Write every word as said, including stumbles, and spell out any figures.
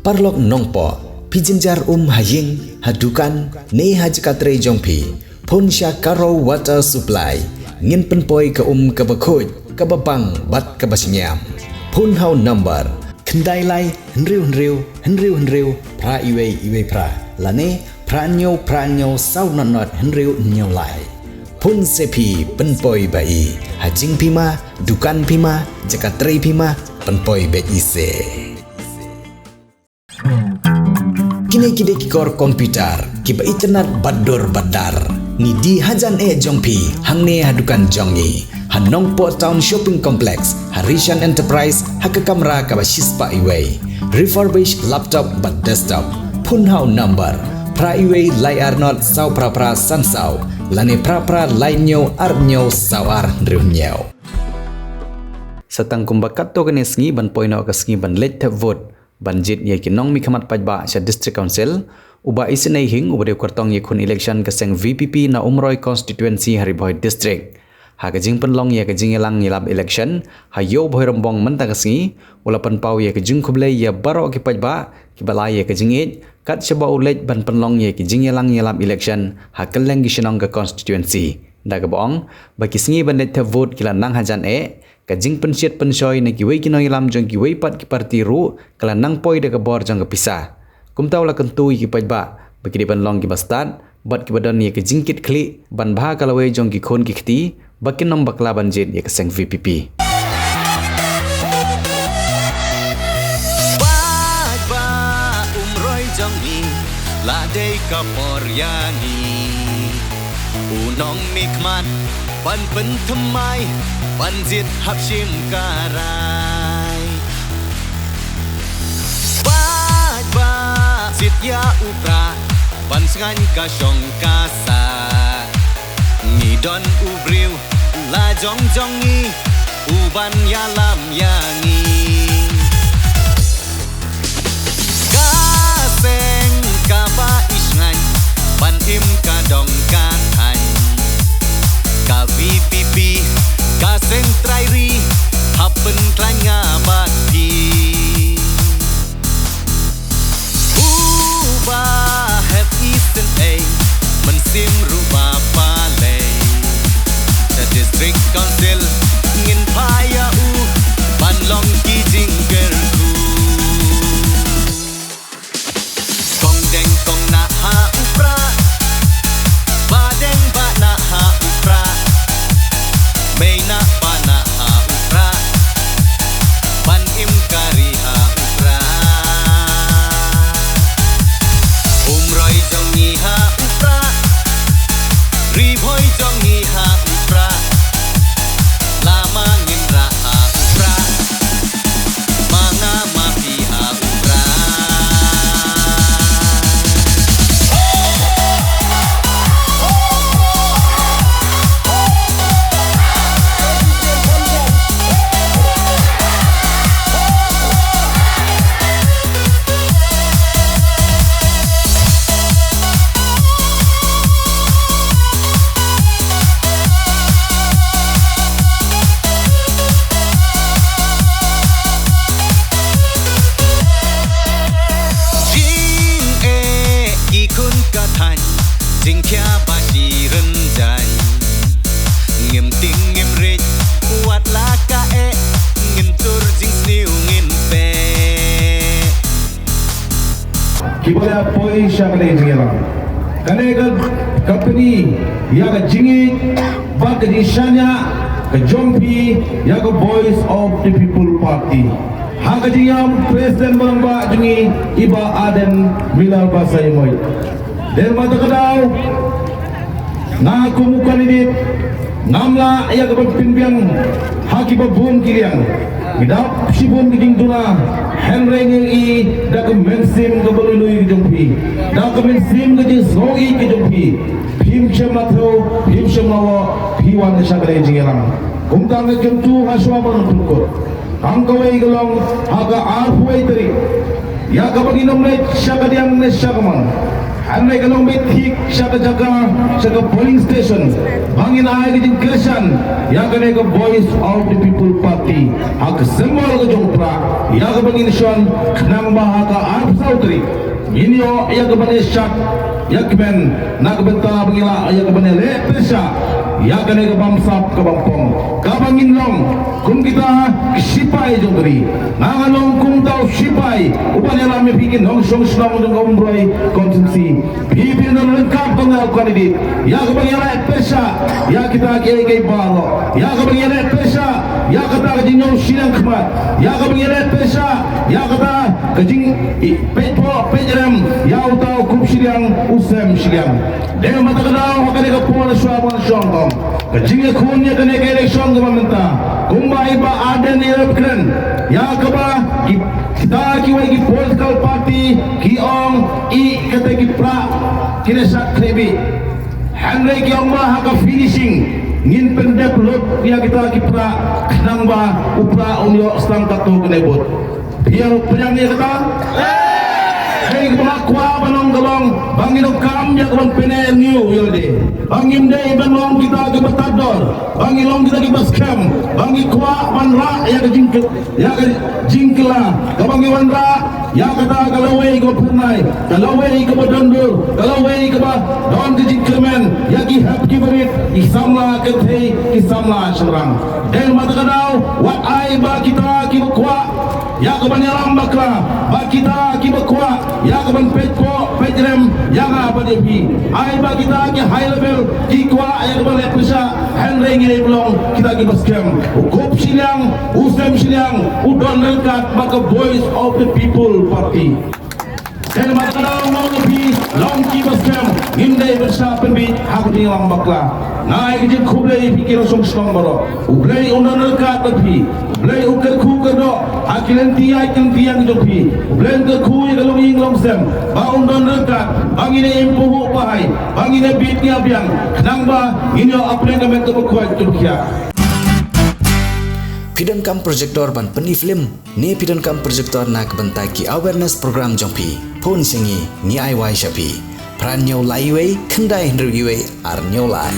Paralok Nongpoh, phi jynjar um ha ïing, ha dukan, ne ha jaka trei jong phi, phone sha Karo Water Supply. Ngin pynpoi ka um kaba khuid, kaba bang bad kaba shngiam. Phone ha u number khyndai lai hynriew hynriew hynriew hynriew phra iwei iwei phra, lane phra hynñiew phra hynñiew saw nod nod hynriew hynñiew lai. Phone se phi, pynpoi ba i. Ha jingpima, dukan pima, jaka trei pima, pynpoi beit i se. Kine ki dei ki kor computer kiba itynnad bad dur bad dar. Ngi die hajan eh jong phi hangne ha dukan jong ngi ha Nongpoh Town Shopping Complex, ha Rishan Enterprise, ha ka kamra kaba shispah iwei. Refurbish laptop bad desktop. Phone ha u number phra iwei lai ar nod saw phra phra san saw, lane phra phra lai hynñiew ar hynñiew saw ar hynriew hynñiew. Sa tang kumba katto katne sngi ban poi noh ka sngi ban leit thep vote ban jied ïa ki nongmihkhmat paidbah sha District Council, u Bah Isynei Hing, uba dei u kyrtong ïakhun election ka seng V P P na Umroi Constituency ha Ri Bhoi District, ha ka jingpynlong ïa ka jingïalang ïalap election ha Ïew Bhoirymbong mynta ka sngi, u la pynpaw ïa ka jingkhublei ïa baroh ki paidbah kiba la ai ïa ka jingïeit kat shaba u leit ban pynlong ïa ka jingïalang ïalap election ha kylleng ki shnong ka constituency, da kaba ong ba ki sngi ban leit thep vote ki la nang hajan eh, ka jingpynshit pynshoi na kiwei ki nongïalam jong kiwei pat ki party ruh ka la nang poi da ka bor jong ka pisa. Kumta u la kyntu ïa ki paidbah ba ki dei ban long kiba stad bad kiba don ïa ka jingkitkhlieh ban bha ka lawei jong ki khun ki kti ba kin ym bakla ban jied ïa ka seng V P P. Paidbah Umroi jong ngi, la dei ka por ïa ngi u nongmihkhmat ban pynthymmai, ban jied hap shim ka rai. Paidbah jied ïa u Prah ban sngewthuh ka shong ka sah. Ngi don u briew la jong jong ngi, u ban ïalam ïa ngi. Ka seng kaba i sngewthuh ban im ka dong ka thaiñ. Ka V P P, ka seng trai ri, hap pynkhlaiñ nga bad phi. U Bah Isynei, mynsiem ruh ba palei. Sha District Council ngin phai ïa u ban long ki jingkyrkhu. Kong deng kong nah ha u Prah, ba deng ba nah ha u Prah, mei nah ba nah ha u Prah, ban im ka ri ha u Prah. Umroi jong ngi ha u Prah, Ri Bhoi jong ngi ha u Prah, lada ngim rah ha u Prah, ma nga ma phi ha u Prah. Jingeh ki khun ka thaiñ, jingkhia ba shi rynjang. Ngim tieng ngim rieh, wat la ka eh, ngim tur jingsniew ngin peit. Kiba la poi sha kane ka jingïalang. Kane ka company ïa ka jingïeit bad ka jingshaniah ka jong phi ïa ka Voice of the People Party. Ha ka jingïam President ba rangbah jong ngi i Bah Ardent Miller Basaiawmoit. Dei ma ta ka daw nga kum u candidate ngam lah ïa ka ban pynbiang ha kiba bun ki liang. Ngi dap shibun ki jingduna, hynrei ngi ïohi da ka mynsiem kaba lui lui ka jong phi, da ka mynsiem ka jingsngewieit ka jong phi. Phim shym la thew, phim shym la wah, phi wan sha kane ka jingïalang. Kumta nga kyntu ha shuwa ban pynkut. Tang kawei ka long ha ka arphew wei tarik, ïa kaba ngin ym leit sha kadiang ne sha kamon. Hynrei ka long beit thik sha ka jaka, sha ka polling station, ba ngin ai ka jingkyrshan ïa kane ka Voice of the People Party ha ka symbol ka jong u Prah. Ïa kaba ngin shon khnang ba ha ka arphew saw tarik ngin ïoh ïa kaban ïa shad ïa kmen na ka bynta ba ngin lah ïa kaban ïaleh pyrshah ïa kane ka bamsap ka bampong kaba ngin long kum kita ki sipai jong ka ri. Nga nga long kum uta u sipai uban ïalam ïa phi ki nongshong shnong jong ka Umroi constituency. Phi phi nang ryngkat bad nga u candidate ïa kaban ïaleh pyrshah ïa kita kiei kiei baroh, ïa kaban ïaleh pyrshah ïa kata ka jingñiew shiliang khmat, ïa kaban ïaleh pyrshah ïa kata ka jing i- peit pok peit rem ïa uta u kup shiliang u sem shiliang. Dei ma kata ka daw ha kane ka por shuwa ban shong kong ka jingïakhun ïa kane ka election kaba mynta kumba i Bah Ardent i la kren ïa kaba ki- kita kiwei ki political party ki ong i kata ki prah ki la shad khlieh bih. Hynrei ki ong ba ha ka finishing ngin pyndep lut ïa kita ki prah khnang ba u prah un ïoh sdang katto katne vote. Phi ïa pdiang ïa kata? Hei kaba nga kwah ban ong ka long ba ngin ong kam ïa kaban pyneh ñiew ïa lade ba ngim dei ban long kita kiba tad dor, ba ngin long kita kiba skhem, ba ngi kwah ban rah ïa ka jingkit ïa ka jingkylla kaba ngi wanrah ïa kata ka lawei kaba phyrnai, ka lawei kaba dondur, ka lawei kaba don ka jingkyrmen ïa ki hep ki barit, ki samla kynthei, ki samla shynrang. Dei ma kata ka daw wat ai ba kita kiba kwah ïa kaban ïalam bakla, ba kita kiba kwah ïa kaban peit pok peit rem ïa nga bad ïa phi, ai ba kita ki high level ki kwah ïa kaban leh pyrshah. Hynrei ngi dei ban long kita kiba skhem. U kup shiliang, u sem shiliang, u don ryngkat bad ka Voice of the People Party. Dei ma kata ka daw nga ong ïa phi long kiba skhem, ngim dei ban shah pynbeit ha ka jingïalam bakla. Nga ai ka jingkhublei ïa phi ki nongshong shnong baroh. U Blei un don ryngkat bad phi. U Blei u kyrkhu kyrdoh ha ki lynti ïaid ki lynti ïeng jong phi. U Blei un kyrkhu ïa ka longïing longsem ba un don ryngkat ba ngin ïa im pyrhuh pyrhai ba ngin ïa bit ïa biang khnang ba ngin ïoh hapdeng ka met kaba koit kaba khiah. Phi donkam projector ban pyni film ne phi donkam projector na ka bynta ki awareness program jong phi? Phone sha ngi, ngi ai wai sha phi. Phra hynñiew lai wei khyndai hynriew wei ar hynñiew lai.